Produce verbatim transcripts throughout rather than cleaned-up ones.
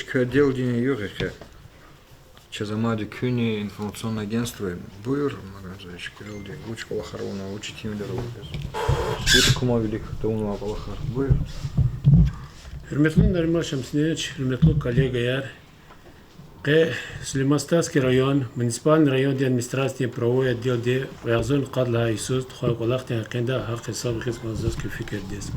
Куь отделдин югъ я хьи. Чаз амайди куьнни информационное агентство я. Буюр, Магомед Зайчик, куь отделдин вуч кӀвалахар авунва, вуч итимвилер ава квез? Вуч куман вилик тавунвай кӀвалахар? Буюр. Гьуьрметлу Нариман Шамсудинович, гьуьрметлу коллегаяр! Къе Сулейман-Стальский район, муниципальный райондин администрациядин правовой отделди кьве агъзурни къад лагьай йисуз тухвай кӀвалахдин гьакъиндай гьахъ-гьисаб гъиз кӀанзаваз куь фикирдиз.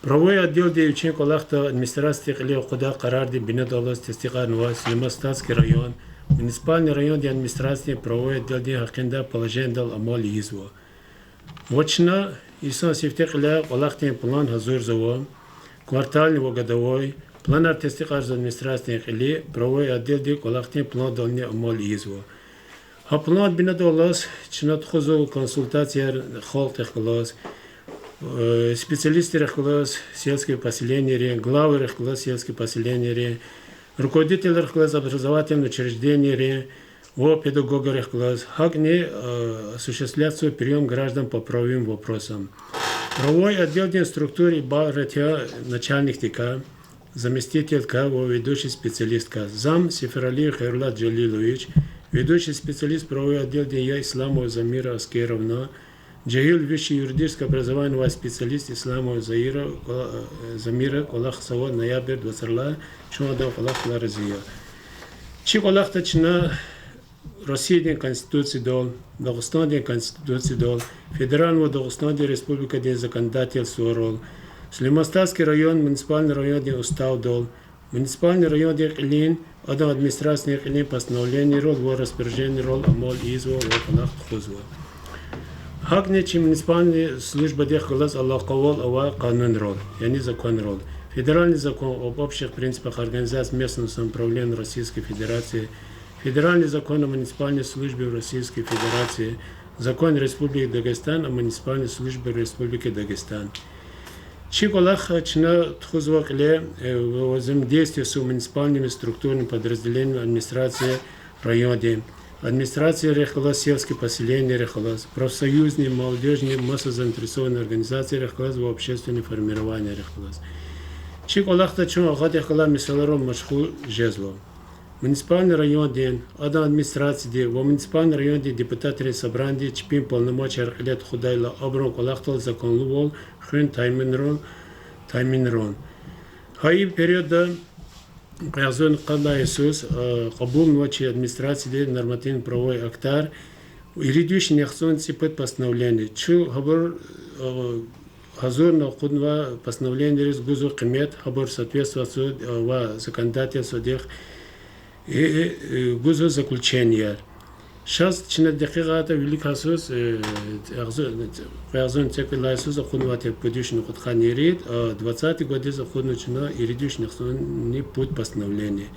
Правовой отделди вичин кӀвалахда администрациядин кьилив акъудай къарардин бинедаллаз тестикьарнавай Сулейман-Стальский район, муниципальный райондин администрациядин правовой отделдин гьакъиндай положениедал амал ийизва. Ва чна йисан сифте кьиляй кӀвалахдин план гьазурзава, квартальный ва годовой, планар тестикьарзава администрациядин кьили, правовой отделди кӀвалахдин пландални амал ийизва. Гьа план бинедаллаз чна тухузва консультацияр халкьдихъ галаз, э, специалистдихъ галаз сельский поселенийрин, главрихъ галаз сельский поселенийрин, руководителрихъ галаз образовательный учрежденийрин ва педагогрихъ галаз. ГьакӀни, э, осуществляться приём граждан по правовым вопросам. Правовой отделдин структура ибарат я начальникдикай, заместителькай ва ведущий специалисткай. Зам Сефералиев Хайрулла Джалилович, ведущий специалист правовой отделдин я Исламова Замира Аскеровна, жегьил высшее юридическое образование авай специалист Исламова Заира, э, Замира кӀвалахзава ноябрь двадцать второй, чун адан кӀвалахдилай рази я. Чи кӀвалахда чна Россиядин Конституциядал, Дагъустандин Конституциядал, федеральный ва Дагъустандин Республикадин законодательствойрал, Сулейман-Стальский район муниципальный райондин уставдал, муниципальный райондин кьилин, адан администрациядин кьилин постановлениерал ва распоряжениерал амал ийизва ва кӀвалах тухузва. ГьакӀни чи муниципальный службадихъ галаз алакъавал авай къанунрал, яни законрал: федеральный закон об общих принципах организации местного самоуправления Российской Федерации, федеральный закон о муниципальной службе в Российской Федерации, закон Республики Дагестан о муниципальной службе в Республике Дагестан. Чи кӀвалах чна тухузва кьиле, э, во взаимодействии с муниципальными структурными подразделениями администрации райондин, администрациярихъ галаз сельский поселениерихъ галаз, профсоюзный, молодёжный, маса заинтересованный организациярихъ галаз ва общественный формированиерихъ галаз. Чи кӀвалахда чун агъадихъ галай месэлайрал машгъул жезва. Муниципальный райондин, адан администрациядин ва муниципальный райондин депутатрин собраниди чпин полномочияр кьиле тухудайла абурун кӀвалахдал законлувал хуьн тайинарун, тайинарун. Гьа и периодда, кьве агъзурни къад лагьай йисуз, э, кьабулнава чи администрацияди нормативно-правовой актар, ирид вишни яхцӀурни цӀипуд постановление. Чун гьабур, э, гьазурна акъуднава постановлениейриз, гузва къимет, гьабур соответствовать авай законодательстводихъ, э, э, гузва заключенияр. Чаз чна декьикьатда виликай йисуз, э, агъзу-, кьве агъзурни цӀекӀуьд лагьай йисуз акъуднавай тир пуд вишни кьудкъанни ирид, а двадцатый годдиз акъуднава чна ирид вишни яхцӀурни пуд постановление.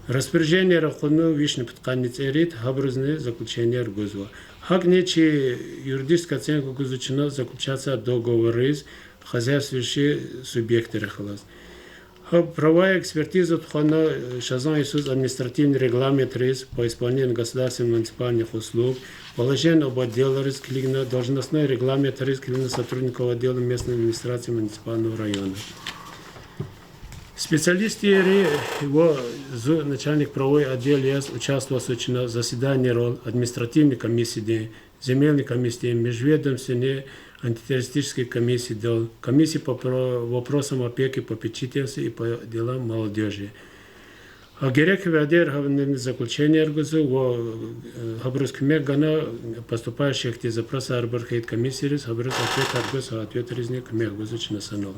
Распоряжениеяр акъуднава вишни пудкъанни цӀерид, гьабурузни заключенияр гузва. ГьакӀни чи юридическая оценка гузва чна заключаться договорриз хозяйствующий субъектрихъ галаз. Гьа правовая экспертиза тухвана, э, шазан йисуз административный регламентриз по исполнению государственных муниципальных услуг, положение об отделариз килигна, должностной регламентриз килигна сотрудников отдела местной администрации муниципального района. Специалистри ва зун начальник правовой отдел яз участвовать авуна чна заседаниерал административный комиссиядин, земельный комиссиядин, межведомственный антитеррористический комиссиядал, комиссии по про-, вопросам опеки, попечительства и по делам молодёжи. Гьа герек вядер гьавни заключенияр гузва ва, э, гьабуруз куьмек гана поступающий ихьтин запросар, абур хьайитӀа комиссияриз, гьабуруз ответар гуз, ответризни куьмек гузва чна санал.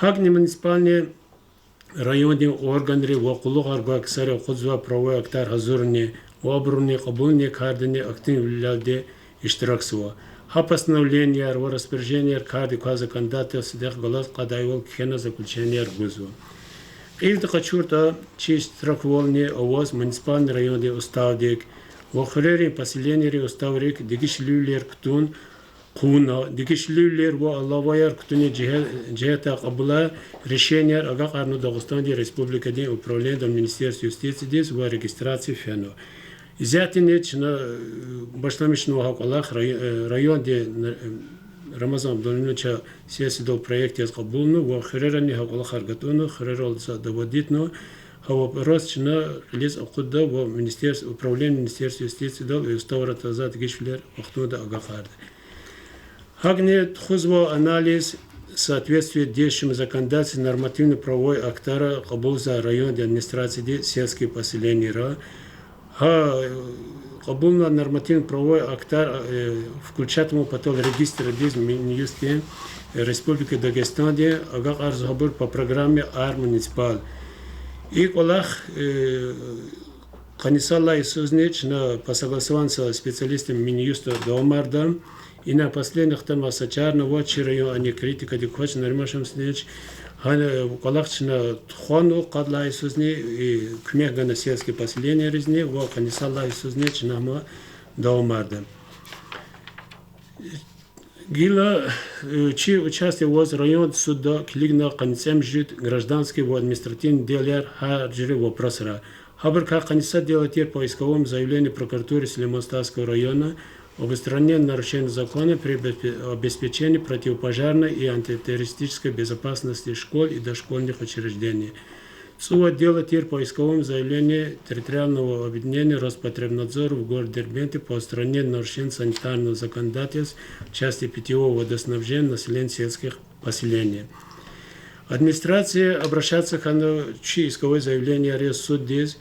ГьакӀни муниципальный райондин органри ва къуллугъар гвай ксари акъудзавай правовой актар гьазурунин ва абурунин кьабулунин кардани активвилелди иштиракзава. Гьа постановленияр ва распоряженияр кардик квай законодательстводихъ галаз кьадайвал кхьена заключенияр гузва. Кьилди къачуртӀа, чи иштираквални аваз муниципальный райондин уставдик ва хуьрерин поселенийрин уставрик дегишвилер кутун хъувуна, дегишвилер ва алаваяр кутунин жигье-, жигьетдай кьабулай решенияр агакьарнава Дагъустандин Республикадин управлениедал Министерство юстициидиз ва регистрация фена. Исятдани чна, э, башламишнава гьа кӀвалах рай-, э, райондин, э, Рамазан Абдулалимовича сессиядал проект яз кьабулна ва хуьрерани гьа кӀвалахар гатӀунна, хуьрерал са доводитьна, гьа вопрос чна кьилиз акъудда ва министерств-, управление Министерства юстициядал и уставара таза дегишвилер вахтунда агакьарда. ГьакӀни тухузва анализ, соответствие действующему законодательству, нормативно-правовой актара кьабулзавай райондин администрацияди сельские поселенияра. Гьа, э, кьабулна нормативно-правовой актар, э, включать авун патал регистрдиз Минюстдин, э, Республика Дагестандин агакьарзава гьабур по программе Ар муниципал. И кӀвалах, э, къанни сад лагьай йисузни чна по согласованию со специалистами Минюста давамарда. Ина последний хтанвай са чарна ва чи район ани критикадик квач, Нариман Шамсудинович, гьана кӀвалах чна тухвана къад лагьай йисузни, и куьмек гана сельский поселениеризни ва къанни сад лагьай йисузни чна гьам давамарда. Гила, э, чи участие аваз район судда килигна къанни цӀемуьжуьд гражданский ва административный делаяр, гьар жуьре вопросра. Гьабурукай къанни сад дело тир по исковому заявлению прокуратуре Сулейман-Стальского района об устранении нарушений закона при обеспе-, обеспечении противопожарной и антитеррористической безопасности школ и дошкольных учреждений. ЦӀувад дело тир по исковому заявлению территориального объединения Роспотребнадзора в городе Дербенте по устранению нарушений санитарного законодательства в части питьевого водоснабжения населения сельских поселений. Администрация обращаться хьана чи исковой заявленияр яз суддиз,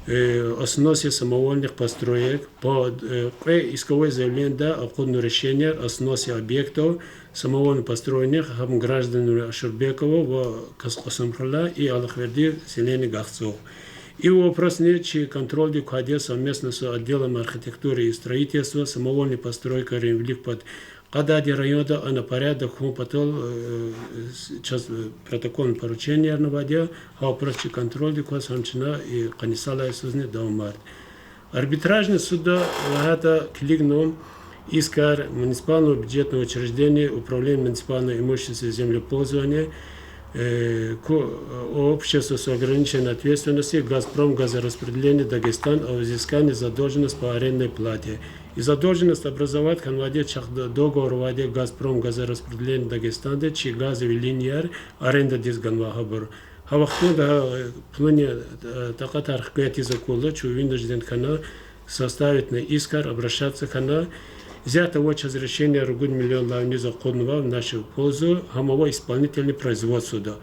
э, о сносе самовольных построек, по, э, кьве исковой заявлениеда акъудна решенияр о сносе объектов, самовольно построенных, гьам гражданрин Ашурбекова ва Кас-Кьасумхуьрелай и Алахвердиев селение Гагцугъ. И вопросни чи контрольдик квайди я совместно с отделом архитектуры и строительства, самовольный постройкайрин вилик пад кьадайди я районда, ана порядок хьун патал, э, чаз, э, протокольный поручениеяр авайди я, гьа вопрос чи контрольдик кваз, гьам чна и къанни сад лагьай йисузни давамарда. Арбитражный судда лагьайтӀа килигна искар муниципального бюджетного учреждения Управления муниципального имущества и землепользования, э, ку-, общества с ограниченной ответственностью «Газпром газораспределение Дагестан» о взыскании задолженности по арендной плате. И задолженность образовать хьанвайди я, чахъ д-, договор авайди я «Газпром газораспределение Дагестанда» чи газовый линияр арендадиз ганвай гьабур. Гьа вахтунда гьа, э, пулунин, э, такьатар хкведиз акурла, чун вынужден хьана составитьна искар, обращаться хьана. Исятда ава чаз решение ругуд миллион лагьай йисуз акъуднава в нашу пользу, гьам ава исполнительный производствода.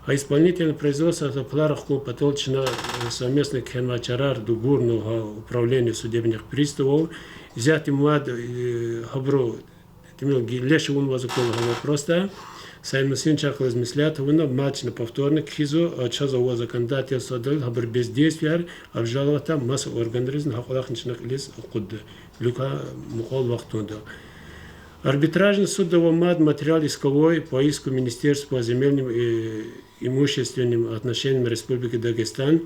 А исполнительный производствода пулар ахкун патал чна, э, совместно кхьенвай чарар дугурна гьа управление судебных приставов. Исятда мад, э, гьабуру тӀимил гилешвун ваз акурла гьа вопросда. Саид Мусиновичахъ галаз меслят авуна, мад чна повторно кхьизва, а, чаз ава законодательстводал гьабурун бездействияр обжаловать авун маса органризни, гьа кӀвалахни чна кьилиз акъудда, виликан мукьвал вахтунда. Арбитражный судда ава мад материал исковой по иску Министерства по земельным и имущественным отношениям Республики Дагестан,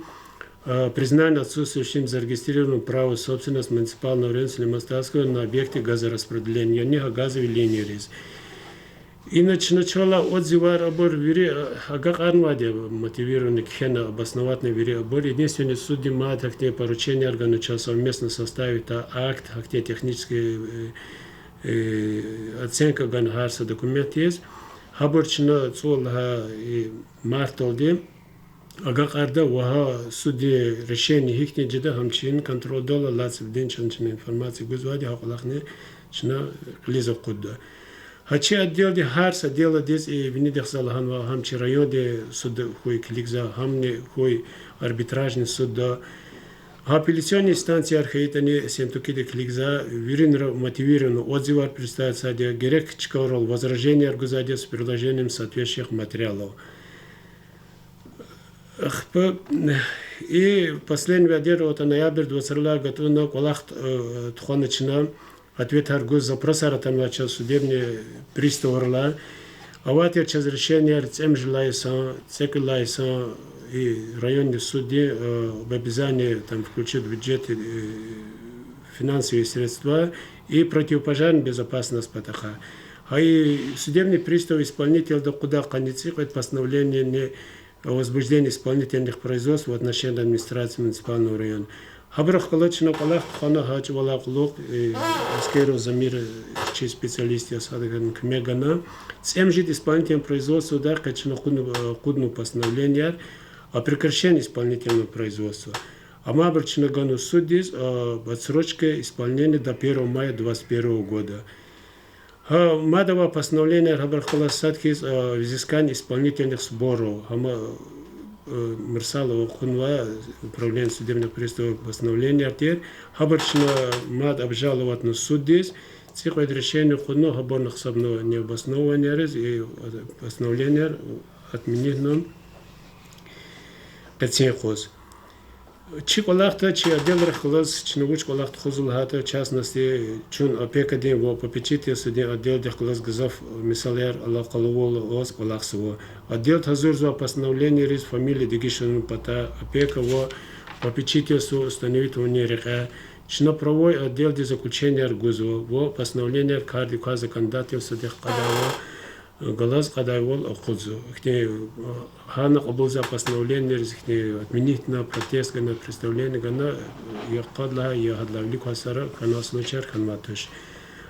а, признание отсутствующим зарегистрированного права собственности муниципального района Сулейман-Стальского на объекты газораспределения, яни гьа газовый линияриз. Ина чна чалай отзывар абур вири, а, агакьарнавайди я, мотивированный кхьена, обоснованный вири абур. Единственный, судди мад гьахьтин порученияр гана чаз совместно составить акт, гьахьтин технический, э, э, оценка гана гьар са документдиз. Гьабур чна цӀуд лагьай, э, мартдалди агакьарда ва гьа суддин решение гьихьтин жеда, гьам чи контрольдал алатзавайди я, чна информация гузвайди я, гьа кӀвалахни чна кьилиз акъудда. Гьа чи отделди гьар са делодиз, э, винидихъ за лагьанва, гьам чи райондин судда хьуй килигзава, гьамни хьуй арбитражный судда. Гьа апелляционный инстанцияр хьайитӀани, Ессентукида килигзава, виринра мотивированный отзывар представить ийизвайди я, герек чкайрал возраженияр гузвайди я с приложением соответствующих материалов. Ахпа, и последний вядер, вот, ноябрь вацралай гатӀунна кӀвалах, э, тухвана чна, ответар гуз запросар атанвай чаз судебный приставрилай. Авай тир чаз решенияр цӀемуьжуьд лагьай йисан, цӀекӀуьд лагьай йисан, и районный судди, э, об обязании там включить в бюджет, э, финансовые средства и противопожарную безопасность патахъай. Гьа и судебный пристав исполнительда кьудай къанни цӀикьвед постановлениени о возбуждении исполнительных производств в отношении администрации муниципального района. Гьабурухъ галаз чна кӀвалах тухвана гьа чӀавалай кьулухъ, э, Аскеров Замир, э, чи специалист яз гьадакай куьмек гана. ЦӀемуьжуьд исполнительное производстводай къе чна акъудна, акъудна постановлениеяр о прекращении исполнительного производства. Амма абур чна гана суддиз, об отсрочке исполнения до первого мая двадцать первого года. Гьа, мад авай постановлениеяр гьабурухъ галаз сад хьиз, взыскание исполнительных сборов. Гьам, мурсал акъуднавай управление судебных приставов постановлениеяр тир. Гьабур чна мад обжаловатьна суддиз, цӀикьвед решение акъудна, гьабурни гьисабна необоснованныйриз, и постановлениеяр отменитьна къенин юкъуз. Чи кӀвалахда, чи отделрихъ галаз чна вуч кӀвалах тухузва лагьайтӀа, в частности, чун опекадин ва попечительстводин отделдихъ галаз гзаф месэлаяр алакъалувал аваз кӀвалахзава. Отдел гьазурзава постановлениейриз фамилия дегишунин патай, опека ва попечительство установить авунин рекьяй. Чна правовой отделдиз заключенияр гузва ва постановлениеяр кардик квай законодательстводихъ кьадайвал галаз кьадайвал акъудзава. Ихьтин, гьана кьабулзавай постановлениейриз ихьтин отменитьна, протест гана, представление гана, я къад лагьай, я гьадалай вилик квай йисара хьанвай случаяр хьанвайди туш.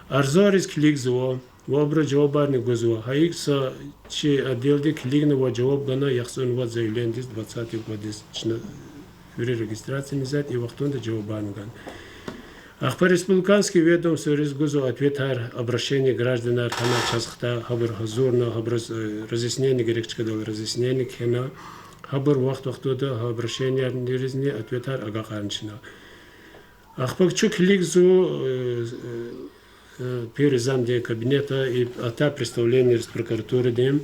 Арзайриз килигзава ва абуру жавабарни гузва. Гьа икӀ са чи отделди килигна ва жаваб гана яхцӀурни вад заявлениедиз двадцатый годдиз. Чна вири регистрация ийизвайди, и вахтунда жавабарни гана. Ахпа республиканский ведомствойриз гузва ответар, обращение гражданар, гьана чаз хтай, гьабур гьазурна, гьабуруз разъяснение, герек чкадал разъяснение кхьена, гьабур вахт-вахтунда гьа обращениейризни ответар агакьарна чна. Ахпа чун килигзава первый замдин кабинета, и атай представлениейриз прокуратурадин,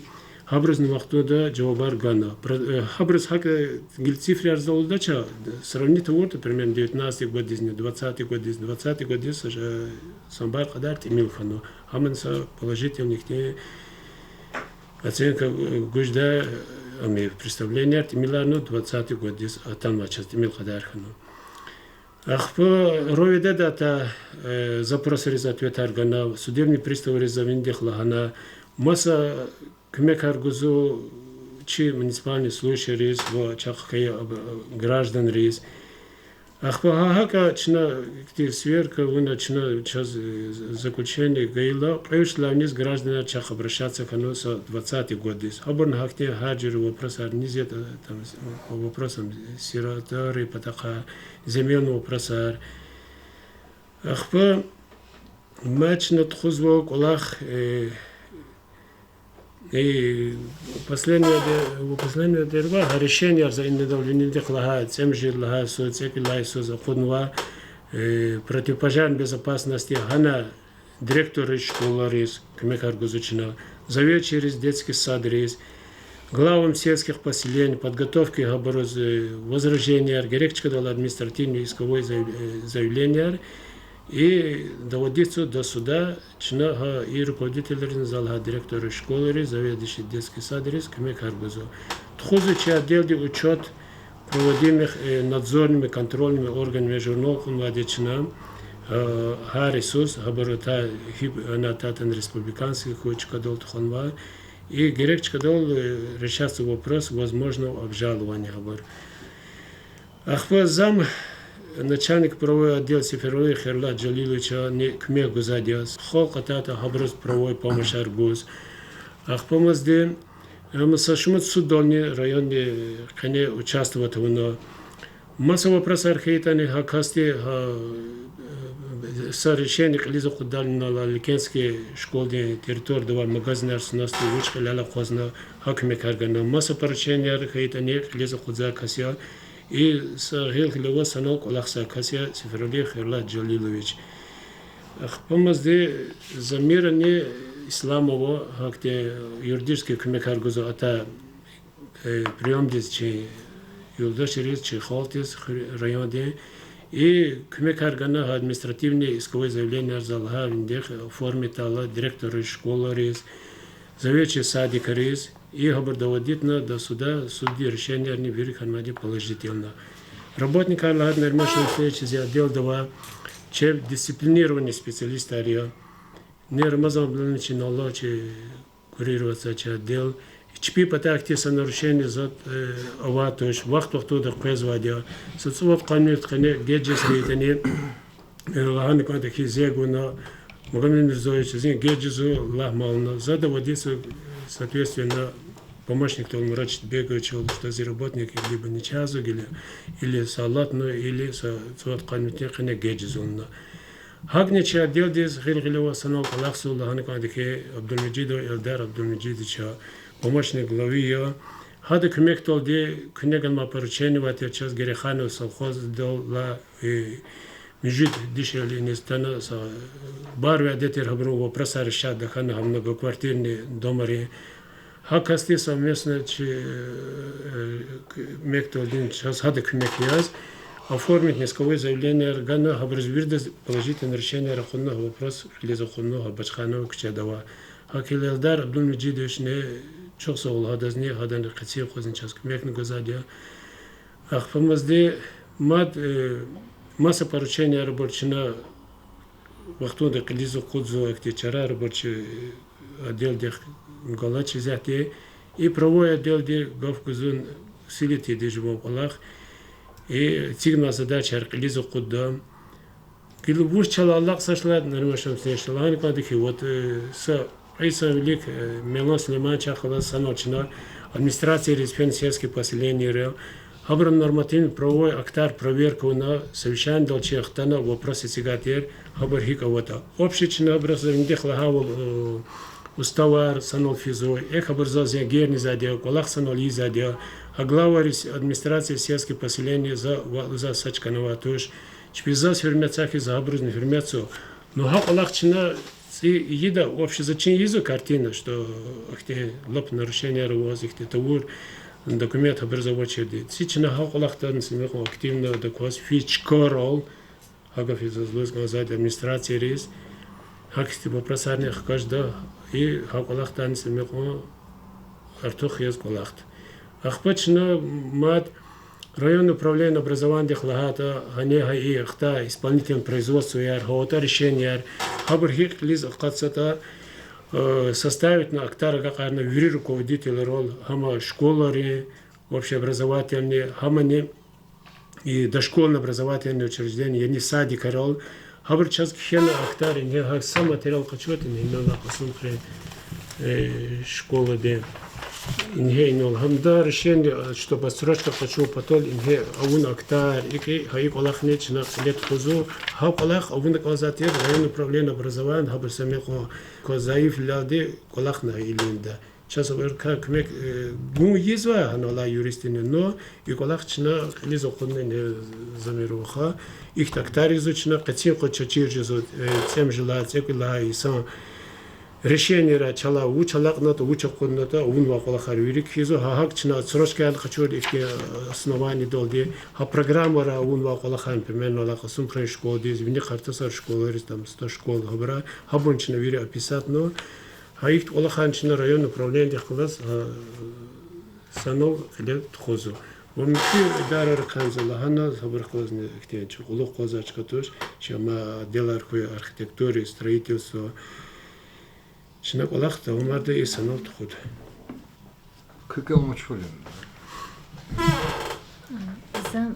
гьабурузни вахтунда жавабар гана. Гьабуруз гьакӀ гила цифраяр за лугьудач, сравнить авуртӀа, примерно, девятнадцатый годдизни, двадцатый годдиз, двадцатый годдиз са жа-, са бязи кьадар тӀимил хьанва. Гьамни са положительный ихьтин оценка гужда, ам представлениейрин тӀимиларни двадцатый годдиз атанвай чаз тӀимил кьадар хьанва. Ахпа РОВД-да атай запросриз ответар гана, судебный приставриз за винидихъ лагьана, маса куьмекар гузва чи муниципальный служащийриз ва чахъ хьайи гражданриз. Ахпа гьа-, гьакӀа чна ихьтин сверка авуна, чна чаз заключение гайила, кьве-вишелай виниз гражданар чахъ обращаться хьанва са двадцатый годдиз. Гьабурни гьахьтин гьар жуьре вопросар низ ятӀа, там, по вопросам сиротайрин патахъай, земельный вопросар. Ахпа мад чна тухузва кӀвалах, последний, последний дерва, гьа решенияр за инал винидихъ лагьай, цӀемуьжуьд лагьай йисуз, цӀекӀуьд лагьай йисуз акъуднава, противопожарной безопасности, гьана директорриз школайриз куьмекар гузва чна, заведующийриз детский садриз, главам сельских поселений, подготовка гьабуруз, возраженияр, герек чкадал административный, исковой заяв-, заявленияр, и доводитьзава до суда. Чна гьа и руководительризни, за лагьай директорриз школайриз, заведующий детский садриз куьмекар гузва. Тухузва чи отделди учёт проводимых надзорными, контрольными органами журнал кьунвайди чна, гьар йисуз, гьабур атай гьикӀ ана атайтӀани республиканский хьуй, чкадал тухванвай. И герек чкадал решатьзава вопрос возможного обжалования гьабур. Ахпа зам начальник правовой отдела Сефервалиев Хайруллагь Жалиловичани куьмек гузвайди я халкь атайтӀа гьабуруз правовой помощьар гуз. Ахпа мазди, ам са шумуд суддални районди къене участвовать авуна. Маса вопросар хьайитӀани, гьа касди, гьа, са решение кьилиз акъуддалди инал Ликенский школдин территорияда авай магазинар сносди вуч кьилел акъвазна, гьа куьмекар гана. Маса порученияр хьайитӀани кьилиз акъудзавай кас я. И са гъил-гъиле аваз санал кӀвалахзавай кас я Сефервалиев Хайруллагь Жалилович. Ахпа мазди Замирани Исламова, гьахьтин юридический куьмекар гузва атай приёмдиз чи юлдашриз, чи халкьдиз, хуьр-, райондин. И куьмекар гана гьа административный исковой заявленияр, за лагьай винидихъ, оформить авуртӀа директорриз школайриз, заведующий садикриз, и гьабур доводитьна до суда, суддин решениярни вири хьанвайди положительно. Работникар лагьайтӀа, Нариман Шамсуевич, зи отделда авай, чеб дисциплинированный специалистар я. Ни Рамазан Абдулалович, инал чи курировать ийизвай чи отдел. Чпин патахъди са нарушение затӀ авайди туш, вахт-вахтунда къвезвайди я. Са цӀувад къанни къене геж жез хьайитӀани, лагьана кӀанда хьи, зегь авуна, Магомед Мирзоевич, зин геж жезва лагь мална. Зада вадиса, соответственно, помощникдал мураджиат бегачул, что зи работник либо ничазва гила, или са алатна, или са цӀувад къанни витин къене геж жезва лагьана. ГьакӀни чи отделдиз гъил-гъиле авай санал кӀвалахзава лагьана кӀанда хьи, Абдулмежидов Эльдар Абдулмежидовича, помощник главы я. Гьадан куьмекдалди куьне ганвай поручение авай тир чаз Гереханов совхоздал лагьай, э, муьжуьд дишегьли иниз тана са барвай адет тир, гьабурун вопросар решать тахьана, гьа многоквартирный домарин. Гьа касди совместно чи, э, куьмекдалди чаз гьадан куьмек яз оформить исковой заявленияр гана, гьабуруз виридаз положительный решенияр акъудна, гьа вопрос кьилиз акъудна, гьа Бачханова куьчеда авай. ГьакӀ хьайила Эльдар Абдулмежидовични чухсагъул гьадазни, гьадан къенин юкъузни чаз куьмекни гвазвайди я. Ахпа мад, э, маса порученияр абур чна вахтунда кьилиз акъудзава, ихьтин чарар абур чи отделдихъ галачиз ятӀа. И правовой отделди гаф гузва силитиди жуван кӀвалах. И эцигнавай задачаяр кьилиз акъудда. Гила вуч чалай алакьзавач лагьайтӀа, Нариман Шамсудинович, лагьана кӀанда хьи, вот, э, са кьве йисан вилик, э, Мелан Сулеймановичахъ галаз санал чна администрацияриз фена, сельский поселенийра, гьабурун нормативно-правовой актар проверка авуна, совещанидал чи хтана, вопрос эцигайтӀа, гьабур гьикӀ аватӀа. Общий чна гьабуруз виндихъ лагьайвал, э, уставар санал физва, эхь, абур заз зенгерни ийизвайди я, кӀвалах санал ийизвайди я, гьа главайриз администрации сельских поселений за ваъ лугьуз са чка авайди туш. Чпиз заз гьуьрмет са хьиз, гьабурузни гьуьрметзава. Ну, гьа кӀвалах чна цӀи ийида, общий за чин ийизва картина, что ахьтин лап нарушенияр аваз, ихьтин тавур, документ гьабуруз авачирди. ЦӀи чна гьа кӀвалахдани са мекьван активно дакваз физ чкайрал, гьа гаф заз лугьуз кӀанзавайди администрацияриз, гьахьтин вопросарни хкажда, и гьа кӀвалахдани са мекьван артух яз кӀвалахда. Ахпа чна мад районное управление образованидихъ лагьайтӀа, гьана гьа и хтай исполнительное производствояр, гьа аватӀа решенияр, гьабур гьикӀ кьилиз акъатзаватӀа, э, составитьна актар агакьарна вири руководителрал, гьам школайрин, общеобразовательный, гьамни и дошкольно-образовательные учреждения, яни садикайрал, гьабур чаз кхьена актар, ингье гьа са материал къачуватӀа, ингье инал Кьасумхуьруьн, э, школадин. Ингье инал гьамда решение, э, чтоб отсрочка къачун патал, ингье авуна актар, икӀ, гьа и кӀвалахни чна кьиле тухузва, гьа кӀвалах авуна кӀанзавай тир районное управление образования, гьабур са мекьван кваз зайифвилелди кӀвалахна гьа илимда. Чаз абурукай куьмек, э, гун ийизва гьанал алай юристрини, но и кӀвалах чна кьилиз акъудна, э, замир ваха. Ихьтин актар ийизва чна, къенин юкъуз чаз чир жезва, э, цӀемуьжуьд лагьай, цӀекӀуьд лагьай йисан решенияра чалай вуч алакьнатӀа, вуч акъуднатӀа, авунвай кӀвалахар вири кхьизва, гьа гьакӀ чна отсрочкаяр къачурди ихьтин, э, основаниедалди, гьа программара авунвай кӀвалахар, например, инал алай Кьасумхуьруьн школадиз, вини Къартасар школайриз, там сто школ гьабура, гьабурни чна вири описатьна, гьа ихьтин кӀвалахарни чна районное управлениедихъ галаз, а, санал кьиле тухузва. Ва муькуь идарайрихъ кӀанзава лагьана, гьабурухъ галазни ихьтин чи кьулухъ кваз чка туш, чи ама отделар хьуй архитектуры, строительство. Чна кӀвалах давамарда и санал тухуда. Куь кӀел-мачхуьлин. За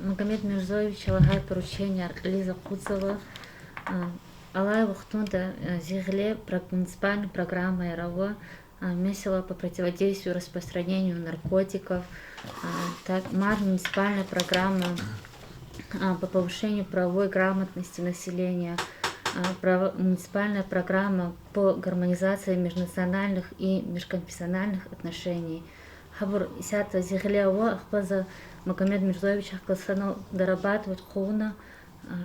Мугьаммед Мирзоевича лагьай порученияр кьилиз акъудзава. Алай вахтунда зи гъиле муниципальный программаяр ава, месела по противодействию распространению наркотиков, так, мар муниципальная программа по повышению правовой грамотности населения, муниципальная программа по гармонизации межнациональных и межконфессиональных отношений. Гьабур исятда зи гъиле ава, ахпа за Магомед Мирзоевичахъ галаз санал дорабатывать хъувуна,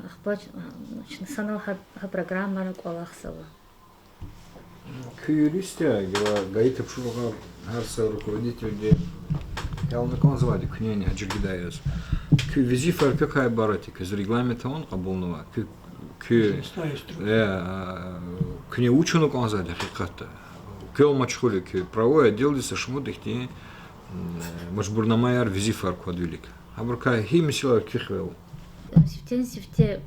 ахпа санал гьа программара кӀвалахзава. Куь юрист я, гила гайи тапшуругъар гьар са руководительди ялна кӀанзавайди куьнени гьа жергедай яз. Куь везифаяр квекай ибарат я, квез регламент авани кьабулнавай? Куь, куь, куьне вуч авуна кӀанзавайди гьакъикъатда? КӀел-мачхуьл я куь, правовой отделдиз са шумуд ихьтин мажбурнамаяр, везифаяр квадайвилик. Гьабурукай гьи месэлаяр куь хивел? Сифтени-сифте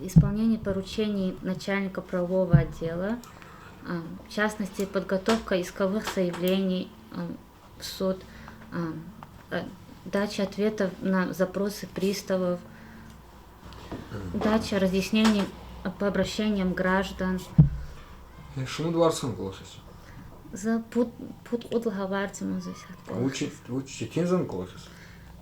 исполнение поручений начальника правового отдела, в частности, подготовка исковых заявлений в суд, дача ответов на запросы приставов, дача разъяснений по обращениям граждан. Э, шумуд варцан кӀвалахиз? За пуд, пуд-кьуд лагьай варцан ман за исятда кӀвалахиз. Вуч, вуч четинзан кӀвалахиз?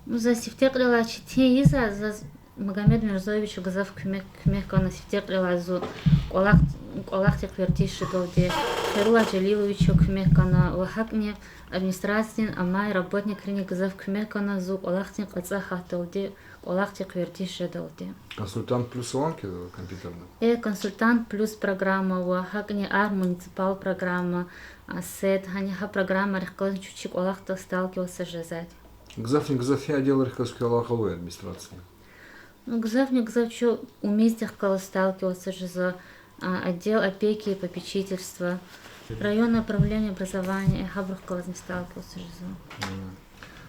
Ну, за сифте кьилелай четин ийизва, заз Магомед Мирзоевича гзаф куьмек, куьмек гана сифте кьилелай зун кӀвалах, кӀвалахдихъ вердиш жедалди, Хайрулла Жалиловича куьмек гана ва гьакӀни администрациядин амай работникриник гзаф куьмек гана зун кӀвалахдин кьацӀа гьатдалди, кӀвалахдихъ вердиш жедалди. Консультант Плюс авани компьютерда? Э, Консультант Плюс программа ва гьакӀни ар муниципал программа, а, сет, гьани гьа программайрихъ галаз чун чи кӀвалахдал сталкиваться жезвайди. Гзафни гзаф гьи отделрихъ галаз куь алакъа авай администрациядин? Ну, гзафни гзаф чун УМИСдихъ галаз сталкиваться жезва, а, отдел опеки и попечительства, районное управление образования, э, гьабурухъ галазни сталкиваться жезва.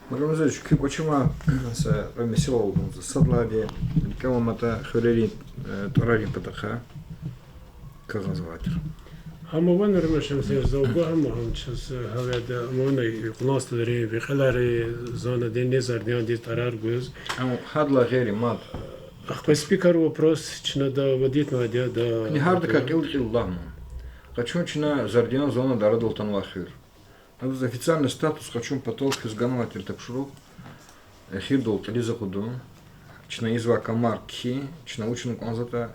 Магомед Мирзоевич, куь кӀвачи ма са кьве месэла лугьузва. Сад лагьайди, рикӀел аламатӀа, хуьрерин, э, тӀварарин патахъай кагъаз авай тир. Гьам авуна, Нариман Шамсиевич, за вугу гьам, гьам чаз, э, гьавиляй, амуна, и Кьулан СтӀалрин векьилар, зонадин, Зардияндиз тӀварар гуз. Ам гьадалай гъейри мад. Ахпа спикер вопрос чна да вадитнавайди я, да. Куьне гьардакай кьил-кьил лагь ман. Къачун чна Зардиян зонадин арадал атанвай хуьр. Адаз официальный статус къачун патал квез ганвай тир тапшуругъ эхирдал кьилиз акъудун, чна ийизвай камар кхьин, чна вучна кӀанзаватӀа,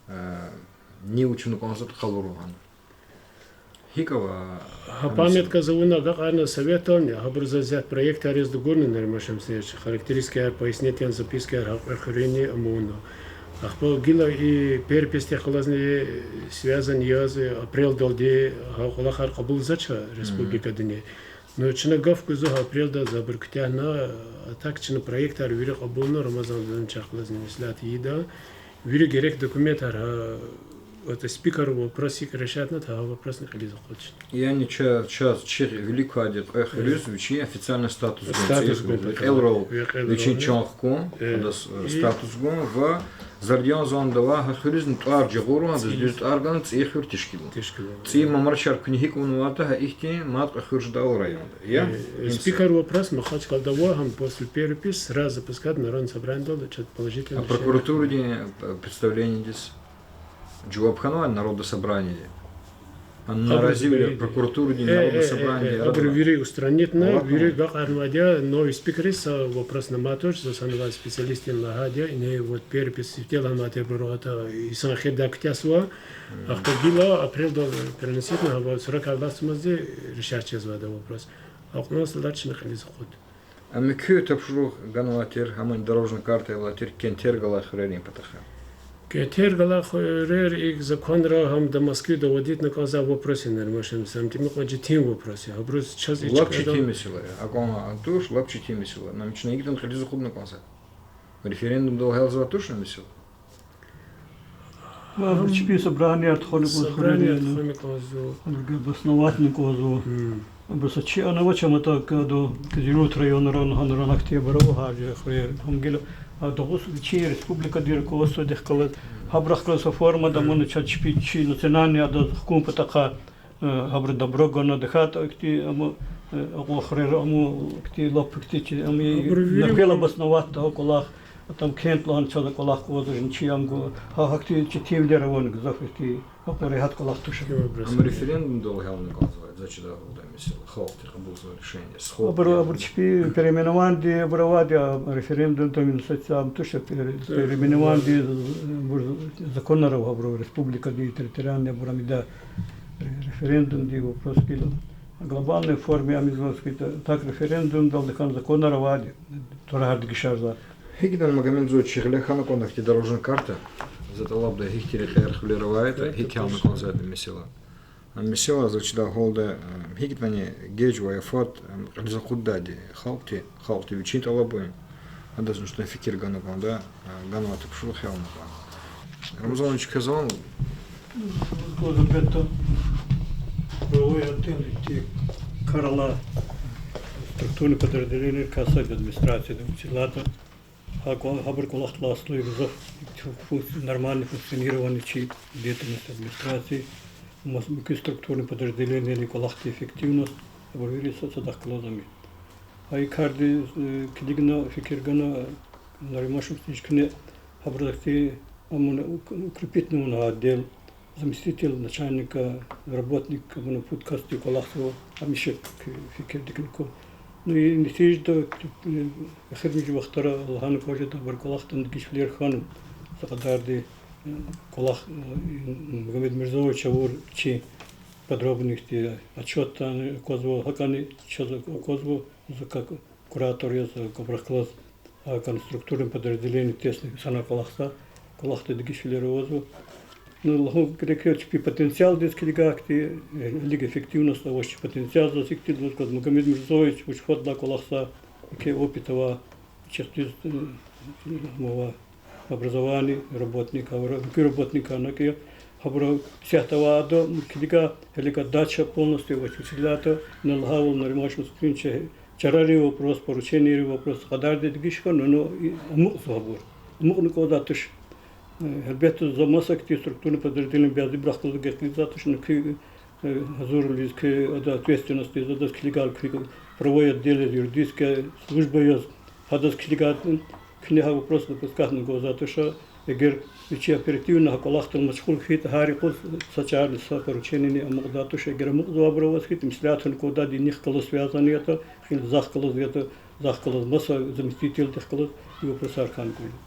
э, ни вучна кӀанзаватӀа къалурун гьана. ГьикӀ ава? Гьа памятка за вуна агакьарна советдални, гьабуру заз исятда проектар яз дугурна, Нариман Шамсиевич, характеристикаяр, пояснительный запискаяр гьа кьве хуьруьни амуна. Ахпа гила и переписдихъ галазни связан яз, апрелдалди гьа кӀвалахар кьабулзавач республикадини. Ну, чна гаф гузва гьа апрелда за абур куьтягьна, а так чна проектар вири кьабулна, Рамазан Владимировичахъ галазни меслят ийида. Вири герек документар гьа, вот, спикер вопрос икӀ решатьнатӀа, гьа вопросни кьилиз акъудчна. Яни ча-, чаз чи вилик квайди кьве хуьруьз вичин официальный статус гун, статус гун, векьерал вичин чан хкун, адаз, э, статус гун ва Зардиян зонда авай гьа хуьруьзни тӀвар жагъурун, адаз дуьз тӀвар гана, ЦӀийи хуьр тешкилун. ЦӀийи мамрачар куьне гьикӀ авунватӀа, гьа ихьтин мад кьве хуьр жедайвал районда. Я? Спикер вопрос Махачкъалада ава, гьам после перепись сразу запускать Народное собраниедал, значит, положительное решение. А прокуратурадин, э, представлениедиз жаваб хьанвай Народное собраниеди? Ана разивилер прокуратурадин, Народное собраниеди, абур вири устранитьна, вири агакьарнавайди я, новый спикериз са вопрос аматуш, за санал специалистдин лагьайди я, ина вот перепись сифте лагьанвай тир, абур ата, инсан эхирдай куьтягьзава, ахпа гила апрелдал переноситьна, гьа срокар алатзамазди решать жезвайди я вопрос. Акьван садалай чна кьилиз акъуд. Ам куь тапшуругъ ганвай тир, гьамни дорожный карта авай тир кентер галай хуьрерин патахъай. Кентер галай хуьрер икӀ законра гьам да Москвада вадитна кӀанзавай вопрос я, Нариман Шамсиевич, ам тӀимикьван четин вопрос я. Абуруз чаз лап четин месэла я. АкӀван туш, лап четин месэла. Ам чна икӀ ятӀани кьилиз акъудна кӀанзава. Референдумдал гьялзавай туш а месэла. Ва абур чпи собранияр тухвана кӀанзава, собранияр тухвана кӀанзава, абур обосноватьна кӀанзава. Абур са чи ана авач ам атӀа, кӀанда, кизилурт районра, гьанра, гьахьтинбур ава гьар жуьре хуьрер. Гьам гила, а, дугъуз вичин республикадин руководстводихъ галаз, гьабурухъ галаз са формада ман чаз чпи чи национальный адаз хкун патахъай, э, гьабуру добро гана, тахьайтӀа ихьтин, ам, э, акьван хуьрер, ам ихьтин лап ихьтин чи, ам абур вири наквел обосноватьда кӀвалах, там кент лагьана чаз кӀвалах кӀанзавач, чи ам гу-, гьа, гьахьтин четинвилер авани гзаф ихьтин, акьван регьят кӀвалах туш. Ам референдумдал гьялна кӀанзавай, за чидай гьалда месэла, халкьди кьабулзавай решение, сход. Абур, абур чпи переименованиди, абур авайди я, референдум там инициатива ам туш, пере-, переименованиди, абур законар ава, абур республикади, территориальный, абур ам ида ре-, референдумди вопрос гила. Глобальной форме ам ийизвай хьайитӀа, так референдумдалди хьана законар авайди, тӀварар дегишарзавай. ГьикӀ ятӀани, Магомед Зур, чи гъиле хьана кӀанда ихьтин дорожный карта, за тӀалабда гьихьтин рекьер хуьлер авайтӀа, гьикӀ гьялна кӀанзавайтӀа месэла. А месэла, за чидай гьалда, э, гьикӀ ятӀани геж ва я фад, э, кьилиз акъуддайди халкьди, халкьди вичин тӀалабун, адаз чна фикир гана кӀанда, э, ганвай тапшуругъ гьялна кӀанда. Рамазан Валерьевич, квез ава? Квез, элбетда, правовой отдел ихьтин кар алай структурный подразделениейрикай сад я администрацияда, вучиз лагьайтӀа гьа кӀва-, гьабурун кӀвалахдилай аслу я гзаф функци-, нормальный функционирование чи деятельности администрации, мас-, муькуь структурный подразделениейрин кӀвалахдин эффективность, абур вири са-, садахъ галаз ама. Гьа и кардиз, э, килигна, фикир гана, Нариман Шамсиевич, куьне гьабурухъ ихьтин Амуна ук-, укрепить авуна отдел, заместитель начальника, работник, амуна пуд касди кӀвалахзава, гьамиша фи-, фикирдикни ква. Ну и нетижада, э, эхиримжи вахтара лагьана кӀанзава, абур кӀвалахда дегишвилер хьана, са кьадарди, э, кӀвалах, э, Магомед Мирзоевич авур чи подробностьди отчетда аквазва, гьакӀни чаз аквазва, за как куратор яз, э, кабрахклаз, а, структурный подразделение тесни санал кӀвалахза, кӀвалахда дегишвилер авазва. Ну, лагьун герек я, чпи потенциалдиз килигайди, э, лиги эффективность авач, чи потенциал заз гьихьтинди лугьуз кӀанзава, Магомед Мирзоевич вуч фадлай кӀвалахза, еке опыт ава, чехъ дуьз, э, ава, образование работник, гьабур муькуь работникар ана кӀи, гьабур исятда авай ада, килигай, гьеле дача полностью авач, вучиз лагьайтӀа, ина лагьайвал, Нариман Шамсудинович, чарарин вопрос, порученийрин вопрос, кьадарди дегиш хьана, ну, и амукьзава гьабур. Амукьна кӀанзавайди туш. Э, гьелбетда, за маса ахьтин структурный подразделение бязибурухъ галаз гекъигзавайди туш, ну, куь, э, гьазурвилиз, куь ада ответственностьдиз, адаз килигайла, куь правовой отдел яз, юридическая служба яз, гьадаз килигайла, куьне гьа вопрос допускать авуна кӀанзавайди туш, эгер вичи оперативно гьа кӀвалахдал машгъул хьайитӀа, гьар юкъуз са чарни, са порученияни амукьзавайди туш, эгер амукьзавайбур аваз хьайитӀа, меслят авуна кӀанзавайди, нихъ галаз связанный ятӀа, гила захъ галаз ятӀа, захъ галаз, маса заместительдихъ галаз и вопросар хьана кӀанзава.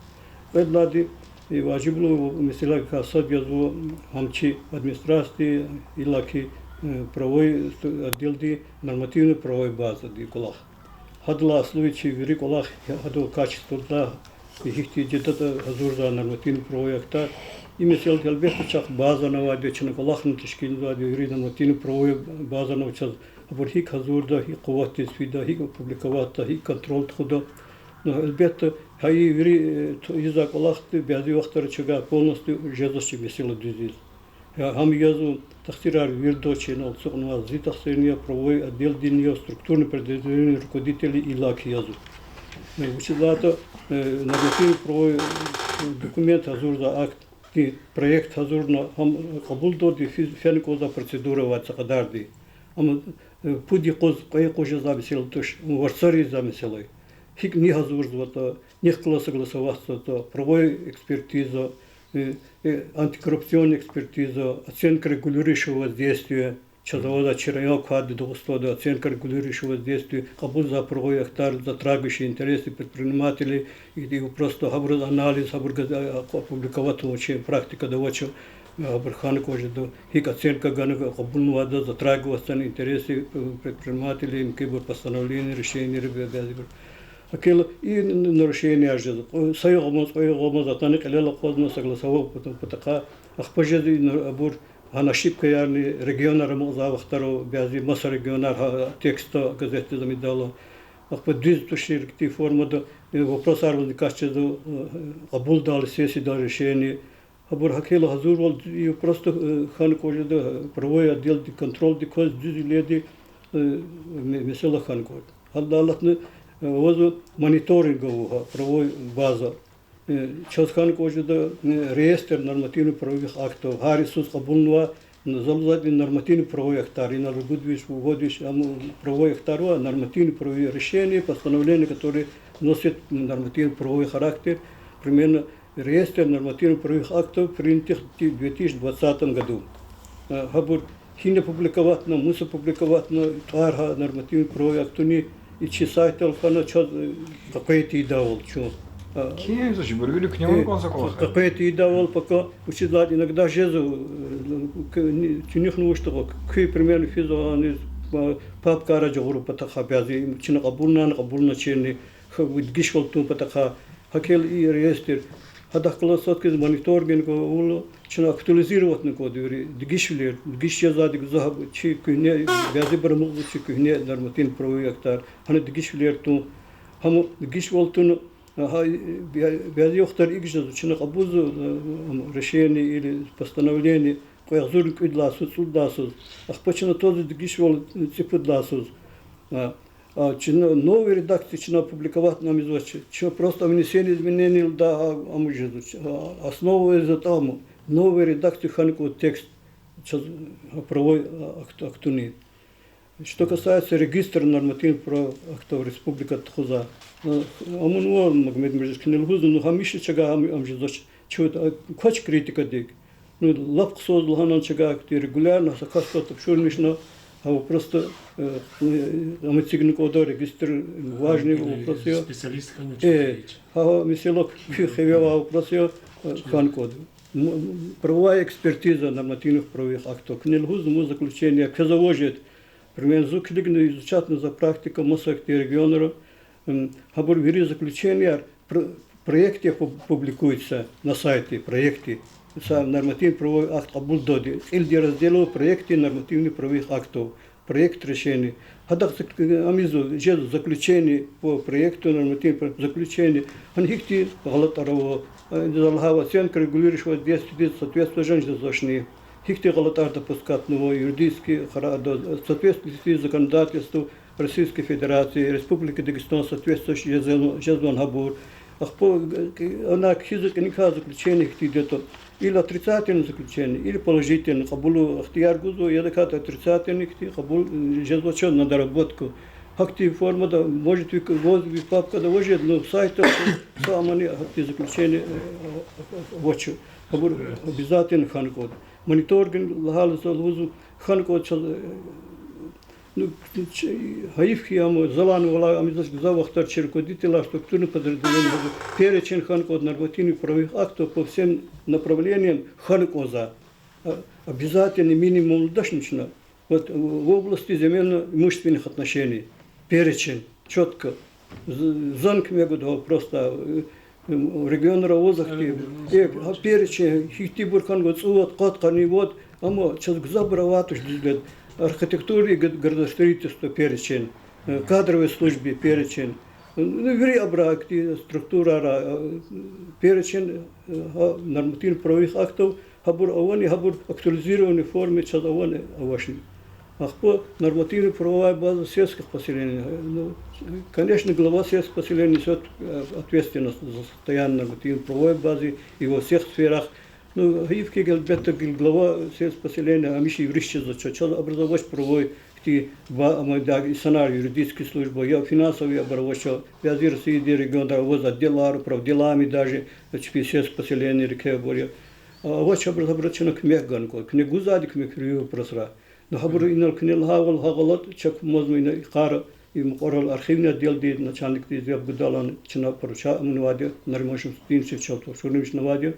Кьвед лагьайди, э, важиблу месэлагакай сад язва гьам чи администрациядин, иллаки, э, правовой отделдин нормативно-правовой базадин кӀвалах. Гьадалай аслу я чи вири кӀвалах, гьадан качестводилай, гьихьтин жедатӀа гьазурзавай нормативно-правовой актар. И месэлади, гьелбетда, чахъ базани авайди я, чна кӀвалахни тешкилнавайди я вири нормативно-правовой базани ава чаз, абур гьикӀ гьазурда, гьикӀ къуватдиз фида, гьикӀ опубликоватьда, гьикӀ контроль тухуда. Ну, гьелбетда, гьа и вири, э, ту-, ийизвай кӀвалахди бязи вахтара чавай полностью жезвач чи месэла дуьз ийиз. Гьа-, гьам язва, тахсирар вирида чи, инал ацукьнавай зи тахсирни я, правовой отделдини я, структурный подразделенийрин руководителийни иллаки язва. Э, вучиз лагьайтӀа, э, нормативно-правовой, э, документ гьазурзавай, актдин проект гьазурна, гьам кьабулдалди фи-, фена кӀанзавай процедура авай са кьадарди. Амма, э, пуд юкъуз, кьве юкъуз жезвай месэла туш, варцариз ийизвай месэла я. ГьикӀ ни гьазурзаватӀа, нихъ галаз са галаз аватзаватӀа, правовой экспертиза, э, э, антикоррупционный экспертиза, оценка регулирующего воздействия, чаз авазва чи район квайди Дагъустанда оценка регулирующего воздействия, кьабулзавай правовой актар, затрагивающий интересы предпринимателей, и, и просто гьабуруз анализ, гьабур газ-, а, а, опубликовать авун чи практикада авач, гьабур хьана кӀанзава, гьикӀ оценка гана кьабулнавайди, затрагивать авуна интересы, э, предпринимателей, муькуьбур постановление, решение, бя-, бязибур. ГьакӀ хьайила и н-, н-, нарушенияяр жезва. Кьве, са югъ амаз, кьве югъ амаз атана кьилел акъвазна, са галаз авай пата-, патахъай. Ахпа жезва и нар-, абур гьана ошибкаярни, регионар амукьзавай вахтара, бязи маса регионар гьа текстда газетдиз амидайла. Ахпа дуьз тушир ихьтин формада, э, вопросар возникать жезва, э, кьабулдайла сессияда решение. Гьабур гьакӀ хьайила гьазурвал и просто, э, хьана кӀанзава, э, правовой отделдин контрольдик кваз дуьзвилелди, э, ме-, месэла хьана кӀанзава. Гьадалай алатна, э, авазва мониторинг авур гьа правовой база. Э, чаз хьана кӀанзава, э, реестр нормативно-правовых актов, гьар йисуз кьабулнавай, залуз ятӀани нормативно-правовой актар, инал ругуд виш, вад виш, ам правовой актар ва нормативно-правовые решения, постановления, которые носят нормативно-правовой характер, примерно реестр нормативно-правовых актов, принятых в две тысячи двадцатом году. Э, гьабур гьина публиковать авуна, мус публиковать авуна, тӀвар гьа нормативно-правовой актуни, и чи сайтдал хьана чаз, э, къекъвен тийидайвал чун. Э, кхьин заз жибур вири куьне э, авун кӀанзава кӀвалахар. Къекъвен тийидайвал пака, вучиз лагьайтӀа иногда жезва, э, к-, ни-, чуьнуьхни вуч ятӀа, куь примерно физва аниз, э, папкара жагъурун патахъай бязи, чна кьабулнани, кьабулначирни, х-, дегишвал тун патахъай. ГьакӀ хьайила и реестр. Гьадахъ галаз сад хьиз мониторинг авуна, чна актуализировать авуна кӀанзава вири дегишвилер, дегиш жезвайди гзаф я, чи куьгьне, бязибуру амукьзава чи куьгьне нормативно-правовой актар, гьана дегишвилер тун, гьам дегишвал тун, гьа, бя-, бязи вахтара икӀ жезва, чна кьабулзава, э, решение или постановление кьве агъзурни кӀуьд лагьай йисуз, цӀуд лагьай йисуз, ахпа чна тазва дегишвал цӀипуд лагьай йисуз. А, а, чна новая редакция чна опубликовать авуна ам ийизвач. Чна просто внесение изменений лугьуда, а, ам жезва. А, основа язва ам. Новая редакция хьана кӀанзава текст. Чаз, а, правовой, а, акт-, актуни. Что касается регистра нормативных правовых актов республикада тухузвай, а, ам авунва, Магомед Мирзаевич, куьне лугьузва, ну, гьамиша чавай ам, ам жезвач. Чуд, а, квач критикадик. Ну, лап хъсан лагьана чагай хьтин, регулярно са касдал тапшурмишна, а, просто, э, ам эцигна кӀанда регистр, важный вопрос я. Специалист хьана чӀавуз. Э, гьа, гьа, месела куь хиве авай вопрос я, э, хьана кӀанда. М, правовая экспертиза нормативных правовых актов. Куьне лугьуз, ам заключение, квез аважед. Примерно, зун килигна, изучатьна за практика маса хьтин регионра, м, гьабур вири заключенияр, пр-, проекты пуб-, публикуются на сайте, проекты. Са нормативно-правовой акт кьабулдайди, кьилди раздело проекты нормативно-правовых актов, проект решений. Гьадахъ зак-, ам ийизва, жезва заключение по проекту, нормативно-прав-, заключение. Гьана гьихьтин гъалатӀар ава, э, за лагьайвал, оценка регулирующего действия соответствует жан жезвачни. Гьихьтин гъалатӀар допускатьнава, юридически харада, соответствует ли законодательству Российской Федерации, Республики Дагестан соответствующий жезва-, жезвани гьабур. Ахпа, э, ана кхьизва кӀаникай заключение хьтинди ятӀа. Или отрицательный заключение, или положительный, кьабулун ихтияр гузва, я дакӀан отрицательный хьтин, кьабул, э, жезвач на доработку. Гьахьтин формада, может, ви к-, ваз ви папкада аважед, но сайтда са амани гьахьтин заключение, э, авач. Гьабур обязательно хьана кӀанда. Мониторинг лагьайла, за лугьузва, хьана кӀанда чаз, э, ну, ч-, гьайиф хьи, ам залан валай, ам ийизвач, гзаф вахтар чи руководителар структурных подразделений, перечень хьана кӀанда нормативно-правовых актов по всем направлениям хьана кӀанзава. А, обязательный минимум дашмишна. Вот, э, в области земельно-имущественных отношений. Перечень чётко. З-, зун куьмек гуда просто, э, м, регионра аваз ахьтин. Э, гьа перечень, гьихьтинбур хьана кӀанда, цӀувад, къад, къанни вад, амма чаз гзафбур авайди туш дуьзлет. Архитектуры и гр-, градостроительство перечень, э, кадровой службы перечень. Ну, вири абур ахьтин структурара, э, перечень, э, гьа нормативно-правовых актов, гьабур авани, гьабур актуализированный форме чаз авани авачни. Ахпа нормативно-правовая база сельских поселений. Ну, конечно, глава сельских поселений несёт, э, ответственность за состояние нормативно-правовой базы и во всех сферах. Ну, гьайиф хьи, гьелбетда, гил-, глава сельских поселений гьамиша юрист жезвач, чаз абуруз авач правовой хьтин ба-, ам, да, инсанар, юридическая служба, я финансовый абур авач, бязи Россиядин регионра аваз отделар, управделами даже, чпи сельских поселенийрикай абур я. А, авач абуруз, абуруз чна куьмек гана кӀанда. Куьне гузвайди куьмек вири вопросра. Ну, гьабуру инал куьне лагьайвал, гьа гъалатӀ чак мазмуна йикъара, и мукьварал архивный отделдин начальникдиз яб гудалан чна поруча амунвайди, Нариман Шамсудиновичаз чал тапшурмишнавайди.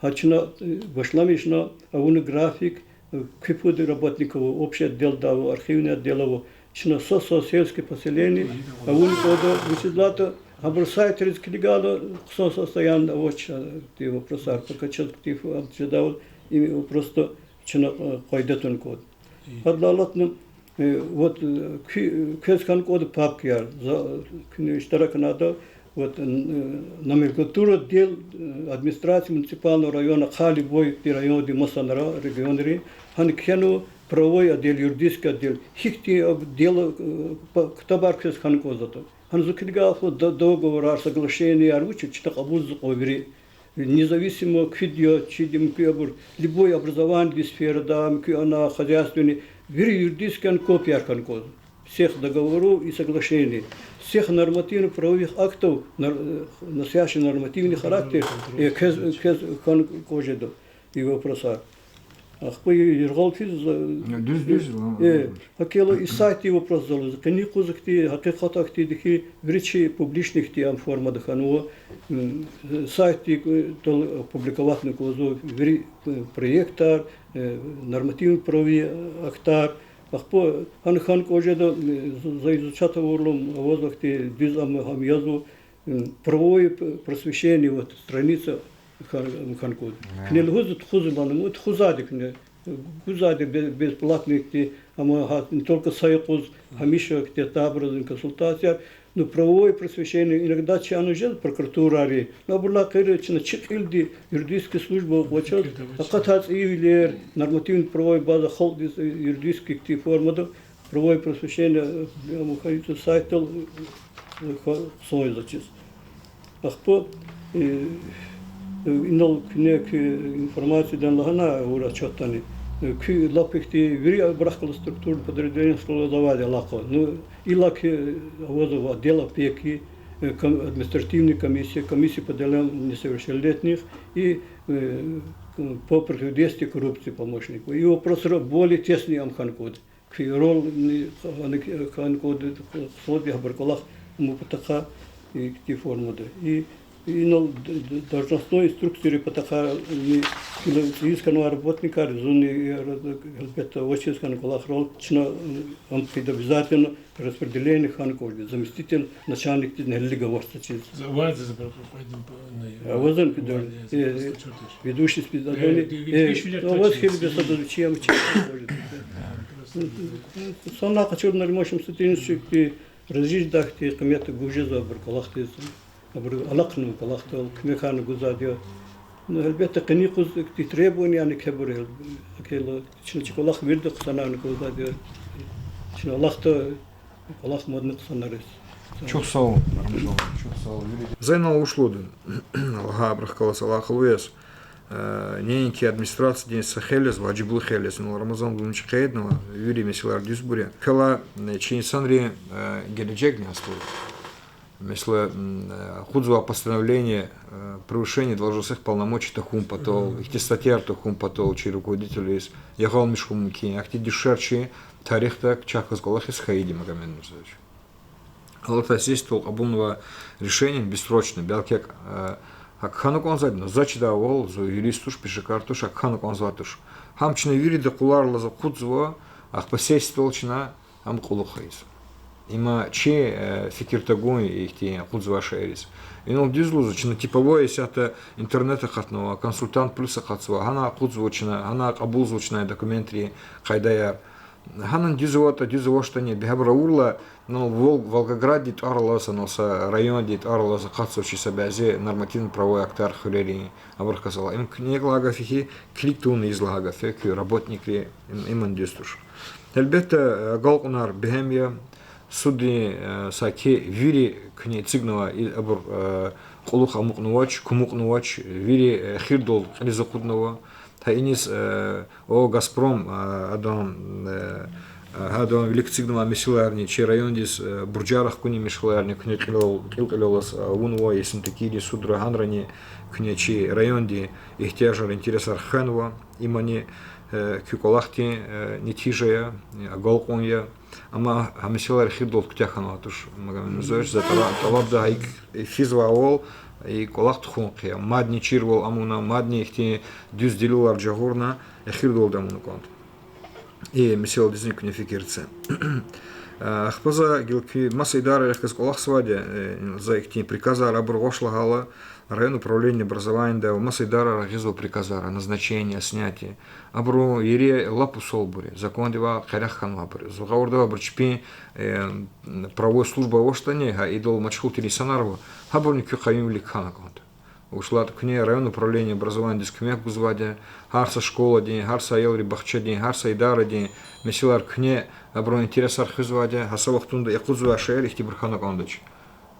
Гьа чна, э, башламишна, авуна график, э, куь пуд работникар ава, общий отделда ава, архивный отдел ава. Чна са-са сельский поселение авуна кӀанда, вучиз лагьайтӀа гьабурун сайтриз килигайла, хъсан состояние авач, э, ти вопросар, пока чаз кутиф, а, жедайвал, им просто чна, э, къайда тун кӀанда. Гьадалай алатна, э, вот, э, куь-, квез хьана кӀанда папкаяр, за, э, куьне иштиракнада, вот, э, номенклатура отдел, э, администрации муниципального района, хъали бой, и районди масанра, регионри, гьана кхьенва правовой отдел, юридический отдел, гьихьтин отдел, э, па-, ктабар квез хьана кӀанзаватӀа. Гьана зун килигайла, до-, договорар, соглашенияр, вуч чна кьабулзава кьван вири. Независимо куьд я, чид я, муькуь абур, любой образованидин сферада, муькуь ана хозяйственный, вири юридическийни копияр хьана кӀанда. Всех договоров и соглашений, всех нормативно-правовых актов, нор-, э, носящих нормативный характер, э, квез, квез хьана кӀан жеда и вопросар. Ахпа яргъал физ, э, дуьз, дуьз, э, гьакӀ хьайила и сайтдин вопрос залуз. Къенин юкъуз ахьтин, гьакъикъат ахьтинди хьи, вири чи публичный хьтин ам формада хьанва, м, сайтдин, э, тал опубликоватьна кӀанзава вири, э, проектар, э, нормативно-правовые актар. Ахпа гьана хьана кӀан жеда, э, за, за изучать авурла, аваз ахьтин дуьз ам, ам язва, м, правовое п-, просвещение, вот, страница хьан-, хьана кӀанда. Куьне лугьуз тухуз лагьана, ну, тухузвайди куьне, гузвайди бе-, бесплатный хьтин, амма гьа, не только са юкъуз, гьамиша хьтин табуруз консультацияр. Ну, правовое просвещение иногда чи ана жез прокуратурари. Ну, абурулай гъейри чна чи кьилди юридический служба кӀвачиз, акъатай цӀийивилер, нормативно-правовой база халкьдиз, э, юридический хьтин формада, правовое просвещение, э, мухайито сайтдал, э, ха-, хъсан ийизвачиз. Ахпа, э, э, инал куьне куь информациядин лагьана авур отчётдани, э, куь лап ихьтин вири абурухъ галаз структурный подразделениехъ галаз авайди алакъа. Ну, иллаки, э, авазва отдел опеки, э, ком-, административный комиссия, комиссия по делам несовершеннолетних и э, по противодействию коррупции помощник. И вопросра более тесный ам хьана кӀанда. Куь ролни хьана кӀанда, хъсан я гьабур кӀвалах ам патахъай, и, ихьтин формада. И инал д-, д-, должностной инструкцияр патахъай, и, куьне цӀийиз хьанвай работникар, зунни, э, гьелбетда, авачиз хьана кӀвалахрал чна, э, ам пид обязательно распределение хьана кӀвалахда, заместитель начальникдиз гьелелиг аватзава чиз. Авазан пида, э, ведущий специалист, э, аваз хьайила бес ада чи ам чи. Санлай къачурна Нариман Шамсудинович, и, разиждайди къимет гуз жезва абур кӀвалахдиз. Абуру алахънава кӀвалахдал, куьмек гьана гузвайди я. Ну, гьелбетда, къенин юкъуз ихьтин требованиярни кхьебур я, хьайила чна чи кӀвалах вирида хъсанарна кӀанзавайди я. Чна алахъда кӀвалах мадни хъсанариз. Чухсагъул, Рамазан, чухсагъул, вирида. За инал вуч лугьуда, лагьайбурухъ галаз алакъалу яз, э, неинки администрациядин са хел яз, важиблу хел яз, инал Рамазан Абдулмугьминович къейднава, вири месэлаяр дуьзбур я. Квелай, э, чи инсанрин, э, гележегни аслу. Месела, м, э, акъудзавай постановление, э, превышение должностных полномочий тахьун патал, ихьтин статьяяр тахьун патал чи руководителриз ягъалмиш хьун мумкин я. Ахьтин дуьшуьшар чи тарихда чахъ галаз кӀвалахиз хьайиди, Магомед Мирзоевич. Алатай сессиядал кьабулнавай решение бессрочно, белки, э, гьакӀ хьана кӀанзавайди я, но за чидайвал, зун юрист туш, пешекар туш, гьакӀ хьана кӀанзавайди туш. Гьам чна вирида къуларилаз акъудзава, ахпа сессиядал чна ам кьулухъ ийизва. Има чи, э, фикир тагун я ихьтин акъудзавай шейэриз. Инал дуьз лугьузва, чна типовое исятда интернет акъатнава, Консультант Плюс акъатзава, гьана акъудзава чна, гьана кьабулзава чна документри, къайдаяр. Гьана дуьз аватӀа, дуьз авачтӀани, бегьер авурла, ну, Вол-, Волгограддин тӀвар алаз, ну, са райондин тӀвар алаз акъатзава чи са бязи нормативно-правовой актар хуьрерин, абурухъ галаз ала. Им куьне лагьай гаф хьи, килиг тавуна ийиз лагьай гаф я, куь работникри, им, имни дуьз туш. Гьелбетда, агалкьунар бегьем я, суддин, э, саки вири куьне эцигнава, и абур, э, кьулухъ амукьнавач, кумукьнавач, вири, э, эхирдал кьилиз акъуднава. Гьа иниз, э, о, Газпром, э, адан, э, э, гьадан вилик эцигнавай месэлаярни, чи райондиз, э, буржар ахкунин месэлаярни куьне кьилел, кьил-кьилелаз, э, авунва Есентукидин судра, гьанрани куьне чи райондин игьтияжар, интересар хвенва. Имни, э, куь кӀвалахдин, э, нетижа я, э, агалкьун я. Амма гьа месэлаяр эхирдал куьтягь хьанвайди туш, Магомед Мирзоевич, за тӀала-, тӀалабда гьа икӀ физвайвал, и кӀвалах тухун хъия. Мадни чирвал амуна, мадни ихьтин дуьз делилар жагъурна, эхирдалди амуна кӀанда. И месэладизни куьне фикир це. Ахпа за гила куь маса идарайрихъ галаз кӀвалахзавайди я, э, за ихьтин приказар абур гъваш лагьайла, район управление образованияда ва маса идарайрихъ гъизва приказар о назначении, о снятии. Абурун ери лап усалбур я, закондивай къерех хьанвайбур я. Зун гъавурда авайбур чпин, э, правовой служба авачтӀани, гьа идал машгъул тир инсанар ава, гьабурни куь къаюмвилик хьана кӀанда. Вучиз лагьайтӀа куьне район управление образованиядиз куьмек гузвайди я, гьар са школадин, гьар са аялрин бахчадин, гьар са идарадин месэлаяр куьне, абурун интересар хуьзвайди я, гьа са вахтунда акъудзавай шейэр ихьтинбур хьана кӀандач.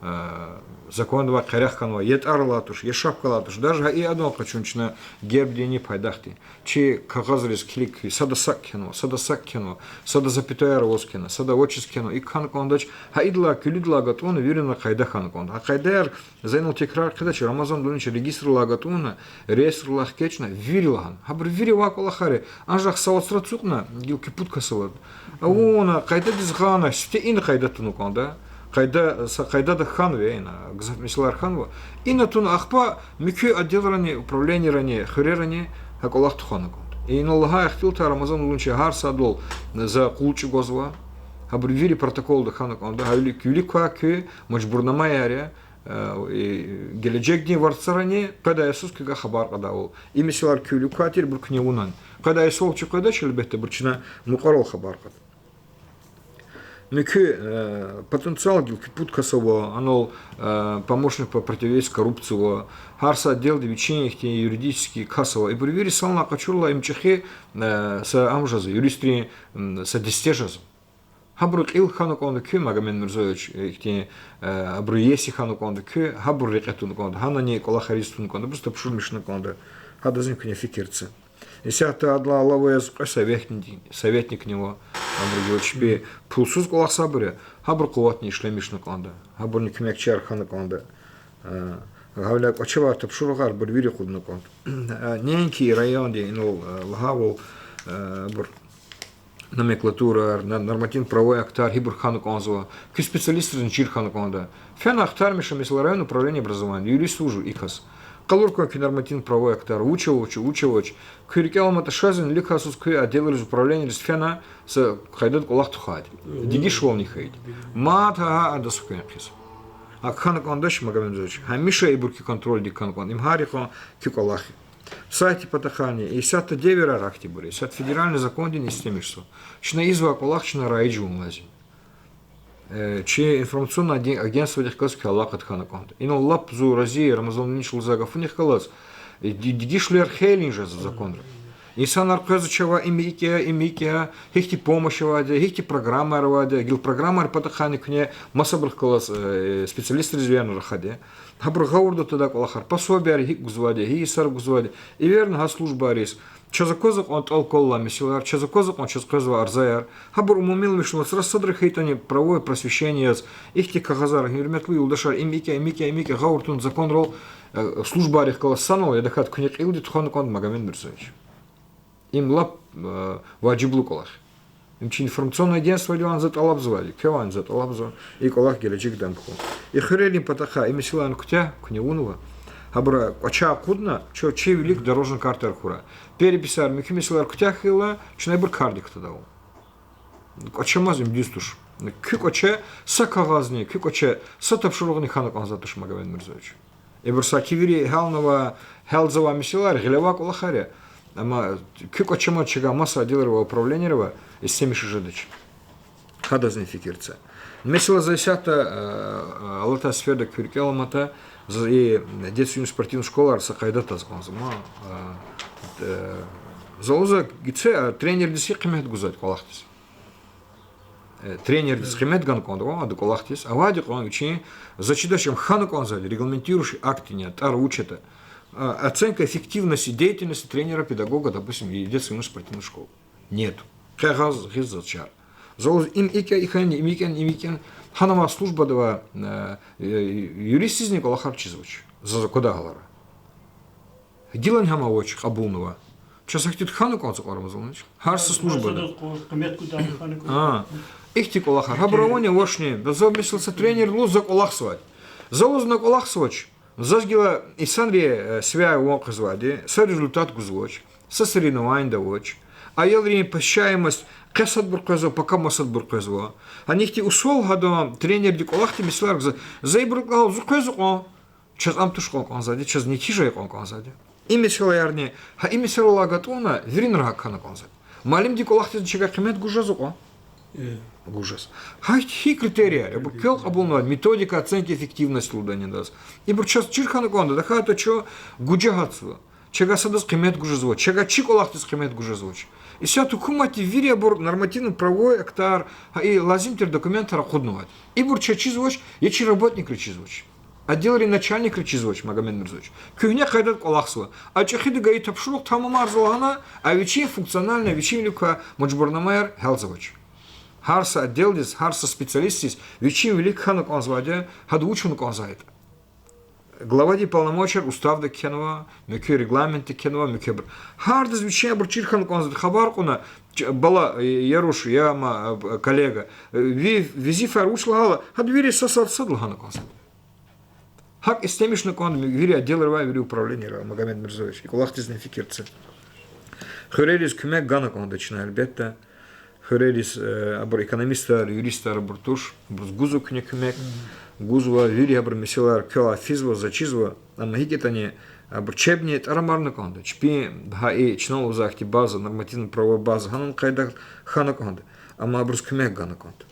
Э, закондивай къерех хьанвай, я тӀвар алай туш, я шапка алай туш. Даже гьа и адан къачун чна гербдинни пайдахди. Чи кагъазриз килиг, сада са кхьенва, сада са кхьенва, сада запятаяяр аваз кхьена, сада авачиз кхьенва, икӀ хьана кӀандач, гьа идалай, куь вилидалай гатӀунна вирина къайда хьана кӀанда. Гьа къайдаяр, за инал текрар хъийидач, Рамазан Абдулмугьминович, регистрдилай гатӀунна, реестрдилай хкечӀна, вири лагьана. Гьабур вири авай кӀвалахар я, анжах са вацра ацукьна, гила куь пуд касалди. Авуна, къайдадиз гъана, сифте ина къайда туна кӀанда. Къайда, са къайдада хьанва ина, гзаф месэлаяр хьанва. Ина туна, ахпа муькуь отделрани, управлениерани, хуьрерани гьа кӀвалах тухвана кӀанда. Инал лагьай ихтилатар, Рамазан Абдулмугьминович, гьар садал за къул чӀугвазва. Гьабур вири протоколда хьана кӀанда, гьа вилик, вилик квай куь мажбурнамаяр я, э, и гележегдин варцарани къведай йисуз куьгай хабар кьадайвал. И месэлаяр куь вилик квай тир, ибур куьне авунани. Къведай йисалди къведач, гьелбетда, ибур чна мукьварал хабар кьада. Муькуь, э, потенциал гила куь пуд кас ава, анал, э, помощник по противодействию коррупции ава, гьар са отделда вичин ихьтин юридический кас ава. Ибур вири санлай къачурла, им чӀехи, э, са ам жезва, юристрин, м, са десте жезва. Гьабурун кьил хьана кӀанда куьн, Магомед Мирзоевич, э, ихьтин, э, абурун иеси хьана кӀанда куьн, гьабур рекье туна кӀанда, гьанани кӀвалахариз туна кӀанда, абуруз тапшурмишна кӀанда. Гьадазни куьне фикир це. Исятда адалай алава яз кьве советник-, советникни ава, абур гила чпи пулсуз кӀвалахзавайбур я, гьабурун къуватни ишлемишна кӀанда, гьабурни куьмекчияр хьана кӀанда. А, Гьавиляй кӀвачевай тапшуругъар абур вири акъудна кӀанда. Неинки районди инал лагьайвал, абур номенклатураяр, нормативно-правовой актар гьибур хьана кӀанзава, куь специалистризни чир хьана кӀанда. Фена ахтармиша, месела, районное управление образования, юрист вуж я, и кас. Къалур кван куь нормативно-правовой актар, вуч авач, вуч авач. Куь рикӀел аламатӀа шаз ин, иликай заз куь отделриз, управленийриз фена, са къайдада кӀвалах тухвайди, дегишвални хьайиди. Мад гьа, гьа адаз хквен хъийизва. ГьакӀ хьана кӀандач, Магомед Мирзоевич. Гьамиша ибур куь контрольдик хьана кӀанда. Им гьар йикъан куь кӀвалах я. Сайтдин патахъайни, исятда девирар ахьтинбур я, исятда федеральный закондини истемишзава. Чна ийизвай кӀвалах чна раиж авун лазим. Чи информационное аген-, агентстводихъ галаз куь алакъада хьана кӀанда. Инал лап зун рази я Рамазан Эминчи лугьузвай гафунихъ галаз, дегишвилер хейлин жезва законра. Инсанар къвезва чавай, им икӀ я, им икӀ я, гьихьтин помощь авайди я, гьихьтин программаяр авайди я, гила программайрин патахъайни куьне масабурухъ галаз специалистриз виянра рахади я. Гьабуру гъавурда твадай кӀвалахар, пособияр гьикӀ гузвайди я, гьи йисара гузвайди я. Эверни гьа службайриз. Чаз аквазва кьван тӀал квалай месэлаяр, чаз аквазва кьван чаз къвезвай арзаяр. Гьабур умумилмишнава, цра садра хьайитӀани правовое просвещение яз, ихьтин кагъазар, гьуьрметлу юлдашар, им икӀ я, им икӀ я, им икӀ я, гъавурда тун законрал, службайрихъ галаз санал, я тахьайтӀа куьне кьилди тухвана кӀанда, Магомед Мирзоевич. Им лап важиблу кӀвалах. Им чи информационное агентстводивайни за тӀалабзавайди, квевайни за тӀалабзава, и кӀвалах гележегда хьун. И хуьрерин патахъай и месэлаяр куьтягь куьне авунва. Гьабура кӀваче акъудна, чун чи вилик дорожный картаяр хьурай. Переписар, муькуь месэлаяр куьтягь хьайила, чна ибур кардик кутада. КӀвачемаз им дуьз туш. Куь кӀваче са кагъазни, куь кӀваче са тапшуругъни хьана кӀанзавайди туш, Магомед Мирзоевич. Ибур саки вири гьялнавай, гьялзавай месэлаяр, гъилевай кӀвалахар я. Амма куь кӀвачемаз чавай маса отделра ва управленийра ва истемиш жедач. Гьадазни фикир це. Месела, за исятда алатай сеферда куь рикӀел аламатӀа, за и детский юношеский спортивный школайра са къайда таз кӀанзава. За лугьузва, гьа тренердиз гьикӀ къимет гузвайди кӀвалахдиз. Тренердиз къимет гана кӀанда ва ада кӀвалахдиз. Авайди кьван вичин, заз чидач, ам хьана кӀанзавайди, регламентирующий актни я, тӀвар вуч ятӀа. Оценка эффективности деятельности тренера-педагога, допустим, и детский юношеский спортивный школа. Нету. Къе гьаз гъиз заз чар. За лугьуз, им икӀ я, и хьайила, им икӀ я, им икӀ я. Гьанавай службада авай юристдизни кӀвалахар чизвач. Заз аквадай гьалара. Гилани гьам авач кьабулнавай. Чаз гьахьтин хьана кӀанзава, Рамазан Эминч. Гьар са службада. Ихьтин кӀвалахар. Гьабур авани, авачни. Заз, месела, са тренер лугьуз, за кӀвалахзавайди. За лугьуз, на кӀвалахзавач. Заз гила инсанри связь ван къвезвайди, са результат гузвач, са соревнованида авач. Аялрин посещаемость къе садбур къвезва, пака маса садбур къвезва. Гьана ихьтин усал гьадан тренерди кӀвалахдай месэлаяр гзаф. За ибур кьал зун къвезва кьван. Чаз ам туш кьван кӀанзавайди, чаз нетижа кьван кӀанзавайди. И месэлаярни, гьа и месэлайрилай гатӀунна, виринра гьакӀ хьана кӀанзавайди. Муаллимдин кӀвалахдизни чавай къимет гуз жезва кьван? Гуз жезва. Гьа ихьтин критерияр, ибур квел кьабулнавайди, методика оценки эффективности лугьудайни адаз. Ибур чаз чир хьана кӀанда, тахьайтӀа чун гужагьатзава. Чавай садаз къимет гуз жезва, чавай чи кӀвалахдиз къимет гуз жезвач. Исятда гьукуматди вири абур нормативно-правовой актар, гьа и лазим тир документар акъуднавайди. Ибур чаз чизвач, я чи работникриз чизвач. Отделрин начальникриз чизвач, Магомед Мирзоевич. Куьгьне къайдада кӀвалахзава. А чӀехиди гайи тапшуругъ тамамарзава лагьана, а вичин функциональный, вичин вилик квай мажбурнамаяр гьялзавач. Гьар са отделдиз, гьар са специалистдиз вичин вилик хьана кӀанзавайди я, гьада вуч авун кӀанзавайтӀа. Главадин полномочияр уставда кхьенва, муькуь регламентда кхьенва, муькуь абур. Гьардаз вичин абур чир хьана кӀанзавайди хабар кьуна, бала, я руш, я ма коллега, ви везифаяр вуч лагьайла, гьада вири са сад-сад лагьана кӀанзавайди. ГьакӀ истемишна кӀанда вири отделра ва вири управленийра, Магомед Мирзоевич, и кӀвалахдизни фикир це. Хуьрериз куьмек гана кӀанда чна, гьелбетда. Хуьрериз, абур экономистар, юристар абур туш, абуруз гузва куьне куьмек, гузва, вири абур месэлаяр квелай физва, заз чизва, амма гьикӀ ятӀани абур чебни тӀарамарна кӀанда. Чпин гьа и чна лугьузвай ихьтин база, нормативно-правовой база гьанани къайдада хьана кӀанда, амма абуруз куьмек гана кӀанда.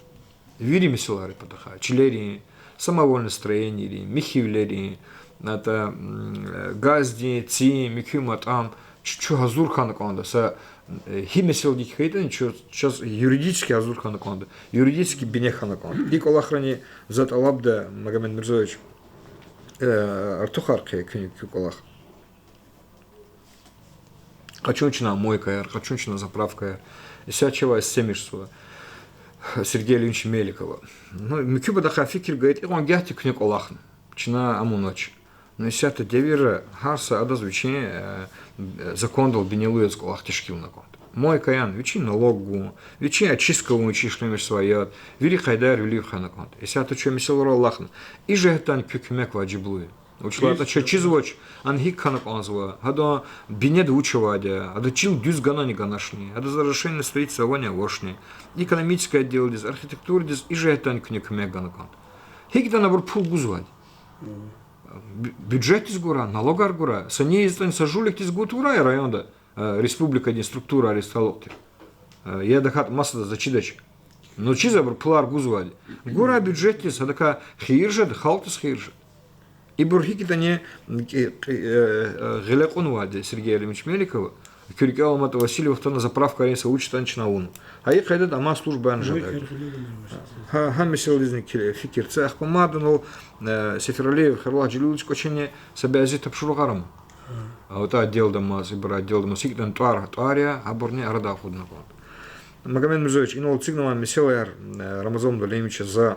Вири месэлайрин патахъай, чилерин, самовольное строениерин, михьивилерин, атӀа газдин, цин, муькуь матӀам, чун гьазур хьана кӀанда, са гьи месэладик хьайитӀани, чаз юридически гьазур хьана кӀанда, юридически бине хьана кӀанда. И кӀвалахрани за тӀалабда, Магомед Мирзоевич, артухар хъия куьне куь кӀвалах. Къачун чна мойкаяр, къачун чна заправкаяр. Исятда чавай истемишзава Сергей Леонидович Меликова. Ну, муькуь патахъай фикир гайитӀа, икьван гагьди куьне кӀвалахна. Чна ам авунач. Ну, исятда девирра гьар са адаз вичин, э, закондал бинелу яз кӀвалах тешкилна кӀанда. Мойка ян, вичин налог гун, вичин очистка авун, вичин ишлемишзавай яд, вири къайдаяр вилив хвена кӀанда. Исятда чун месэлайрал алахъна. И жигьетдани куь куьмек важиблу я. Вучиз лагьайтӀа чаз чизвач, ана гьикӀ хьана кӀанзава, гьадан бинеда вуч авайди я, гьадан чил дуьз ганани ганачни, гьадаз разрешение на строительство авани авачни, экономический отделдиз, архитектурадиз и жигьетдани куьне куьмек гана кӀанда. ГьикӀ ятӀани абур пул гузвайди. Бю-, бюджетдиз гурай, налогар гурай, са ни ятӀани са жуликдиз гуз тавурай районда, э, республикадин структурариз талукь тир. Э, я тахьайтӀа масадаз заз чидач. Ну, чиз абур пулар гузвайди. Гурай бюджетдиз, гьадакай хийир жеда, халкьдиз хийир жеда. Ибур гьикӀ ятӀани, э, э, гъиле кьунвайди Сергей Алимович Меликова, куь рикӀел аламатӀа, Васильеван вахтунда заправкайрин са вуч ятӀани чна авуна. Гьа и къайдада амай службаяр жеда. Гьа, гьа месэладизни килиг фикир це, ахпа мадни, э, Сефералиев Хайруллагь Желилович кӀвачини са бязи тапшуругъар ама. А вот отделда амаз, ибур отделда амаз, гьикӀ ятӀани тӀвар, тӀвар я, гьабурни арадай акъудна кӀанда. Магомед Мирзоевич, инал эцигнавай месэлаяр, э, Рамазан Валиевич, за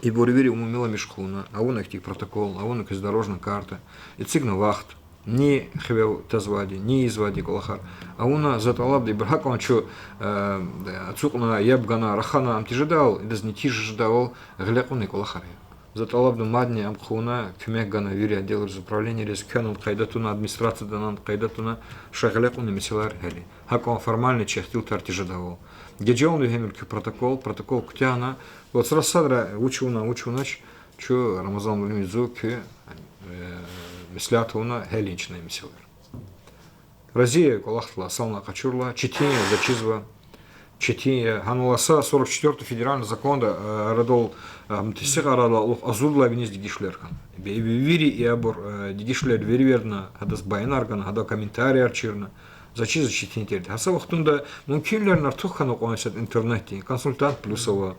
ибур вири умумиламиш хъувуна, авуна ихьтин протокол, авуна квез дорожная карта, эцигна вахт, ни хивел тазвайди, ни ийизвайди кӀвалахар, авуна. За тӀалабда, ибур гьакӀан чун, э, ацукьна, яб гана, рахана, ам тежедайвал, идаз нетижа жедайвал гъиле кьунин кӀвалахар я. За тӀалабда мадни ам хъувуна, куьмек гана вири отделриз, управлениейриз, квенан къайда туна, администрациядан къайда туна, ша гъиле кьунин месэлаяр гьялин. ГьакӀан формальный чехтил тар тежедайвал. Гежелни вегьемир куь протокол, протокол куьтягьна, вацра садра вуч авуна, вуч авунач, чун Рамазан Валиевич, зун, куьн, э, меслят авуна, гьялин чна и месэлаяр. Рази я кӀвалахдилай, санлай къачурла, четин я, заз чизва, четин я. Гьанал са сорок четвёртый федеральный законда, э, арадал, э, ам тестикьарайдалай кьулухъ агъзурдалай виниз дегишвилер хьана. Бе-, вири и абур, э, дегишвилер веревирдна, гьадаз баянар гана, гьадаз комментарияр чирна. Заз чизва четин тирди. Гьа са вахтунда мумкинвилерни артух хьана кьван исятда интернетдин, Консультант Плюс ава,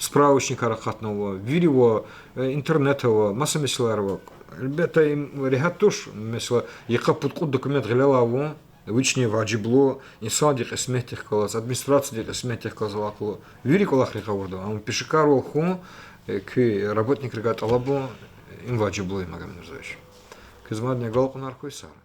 справочникар акъатнава, вири ава, э, интернет ава, маса месэлаяр ава. Гьелбетда, им регьят туш, месела, йикъа пуд-кьуд документ гъилелай авун, вични важиблу, инсандин кьисметдихъ галаз, администрациядин кьисметдихъ галаз алакъалу. Вири кӀвалах рекье авурда ава, амма пешекарвал хьун, э, куь работникрикай тӀалабун, им важиблу я, Магомед Мирзоевич. Квез мадни агалкьунар хьуй, сагърай.